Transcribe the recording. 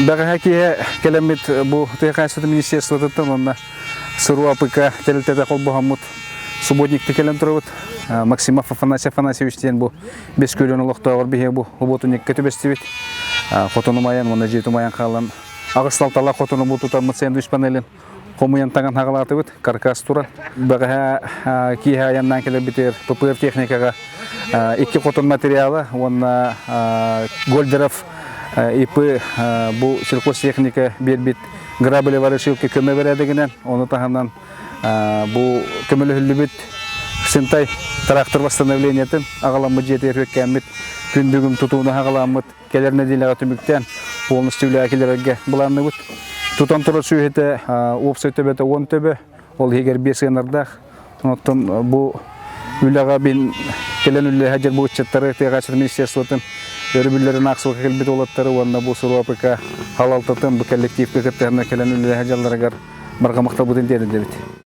Бэҕэһээ киэһэ кэлэммит бу тыа хаһаайыстыбатын министерствотыттан уонна СРУ АПК тэрилтэтэ холбоһоммут субботникты кэлэн турабыт. Максимов Афанасий Афанасьевич диэн бу бэс күөлүн олохтооҕор биһиги бу субботникка түбэстибит. Хотону майан уонна дьиэ тумайан хаалан аҕыс талталаах хотону бу тутаммыт сэндвич панелин хомуйан таҥан хаҕалаатыбыт, каркас турар. Бэҕэһээ киэһэ айаннаан кэлэрбитигэр ППР техникаҕа икки хотон материала уонна Гольдеров ИП бу сельхозтехника биэрбит грабли ворошилка көмө бэрээдэгинэн, ону таһынан бу көмөлөһүллүбүт Сентай трактор восстановлениетын аҕаламмыт дьиэтигэр үөккээммит күн бүгүн тутууну аҕаламмыт кэлэр нэдиэлэҕэ түмүктээн полностью үлэҕэ киллэрэргэ былаанныбыт. Тутан турар сүөһүтэ уопсай төбөтө 10 төбө, ол иһигэр биэс ыанардаах. Оттон бу үлэҕэ бин кэлэн үлэлэһэ дьэр бу ыччаттары тыаҕа министерствотын өрөбүллэрин аахсыбакка кэлбит уолаттары уонна бу СРУ АПК халалтатын бу коллективка кыттыһанна кэлэн үлэлэһэ дьалларыгар барҕа махталбытын тиэрдэбит.